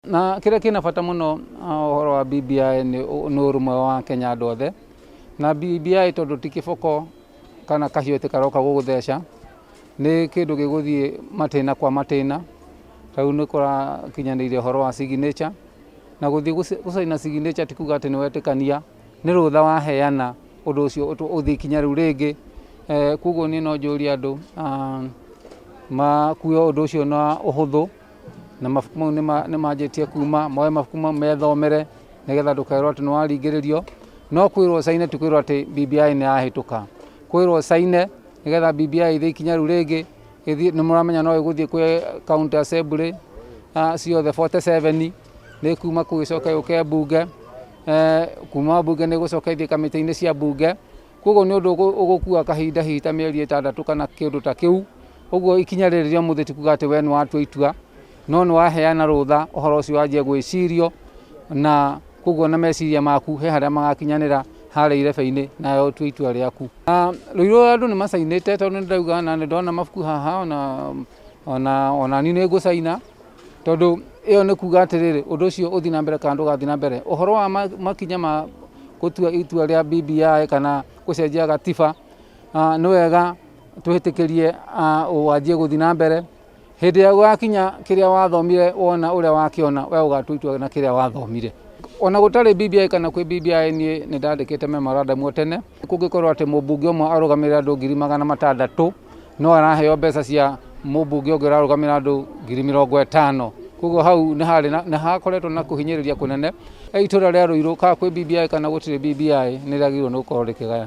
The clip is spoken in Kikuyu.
Na kĩrĩa kĩna bata mũno ũhoro wa BBI nĩ ũrũmwe wa Kenya andũ othe. Na BBI tondũ ti kĩboko kana kahiũ atĩ karoka gũgũtheca, nĩ kĩndũ gĩgũthiĩ matĩna kwa matĩna. Rĩu nĩ kũrakinyanĩire ũhoro wa signature, na gũthiĩ gũcaina signature ti kuga atĩ nĩ wetĩkania, nĩ rũtha waheana ũndũ ũcio ũthiĩ ikinya rĩu rĩngĩ. Koguo niĩ no njũrie andũ makue ũndũ ũcio na ũhũthũ, na mabuku mau nĩ manjĩtie kuma, moe mabuku mau methomere nĩgetha ndũkerwo atĩ nĩ waringĩrĩrio. No kwĩrwo ũcaine ti kwĩrwo atĩ BBI nĩ yahĩtũka. Kwĩrwo ũcaine nĩgetha BBI ĩthiĩ ikinya rĩu rĩngĩ, ĩthiĩ nĩ mũramenya no ĩgũthiĩ kwĩ county assembly ciothe 47, nĩ kuma kũu ĩcoke yũke mbunge, kuma mbunge nĩ ĩgũcoka ĩthiĩ kamĩtĩ-inĩ cia mbunge. Koguo nĩ ũndũ ũgũkua kahinda hihi ta mĩeri 6 kana kĩndũ ta kĩu. Ũguo ikinya rĩrĩ rĩa ũmũthĩ ti kuga atĩ we nĩ watua itua, no nĩ waheana rũtha ũhoro ũcio wanjie gwĩcirio, na koguo na meciria maku he harĩa magakinyanĩra harĩa irebe-inĩ nawe ũtue itua rĩaku. Rũirũ andũ nĩ macainĩte tondũ nĩ ndauga na nĩ ndona mabuku haha ona niĩ nĩ ngũcaina, tondũ ĩyo nĩ kuga atĩrĩrĩ, ũndũ ũcio ũthiĩ na mbere kana ndũgathiĩ na mbere. Ũhoro wa makinya ma gũtua itua rĩa BBI kana gũcenjia gatiba, nĩ wega twĩtĩkĩrie wanjie gũthiĩ na mbere. Hĩndĩ ĩrĩa gũgakinya kĩrĩa wathomire wona ũrĩa wakĩona, we ũgatua itua na kĩrĩa wathomire. Ona gũtarĩ BBI kana kwĩ BBI, niĩ nĩ ndandĩkĩte memorandum o tene. Kũngĩkorwo atĩ mũmbunge ũmwe arũgamĩrĩra andũ 600,000, no araheo mbeca cia mũmbunge ũngĩ ũrarũgamĩrĩra andũ 50,000. Koguo hau nĩ harĩ na, nĩ hakoretwo na kũhinyĩrĩria kũnene. Itũra rĩa Ruiru kana kwĩ BBI kana gũtirĩ BBI nĩ rĩagĩrĩirwo nĩ gũkorwo rĩkĩgaya.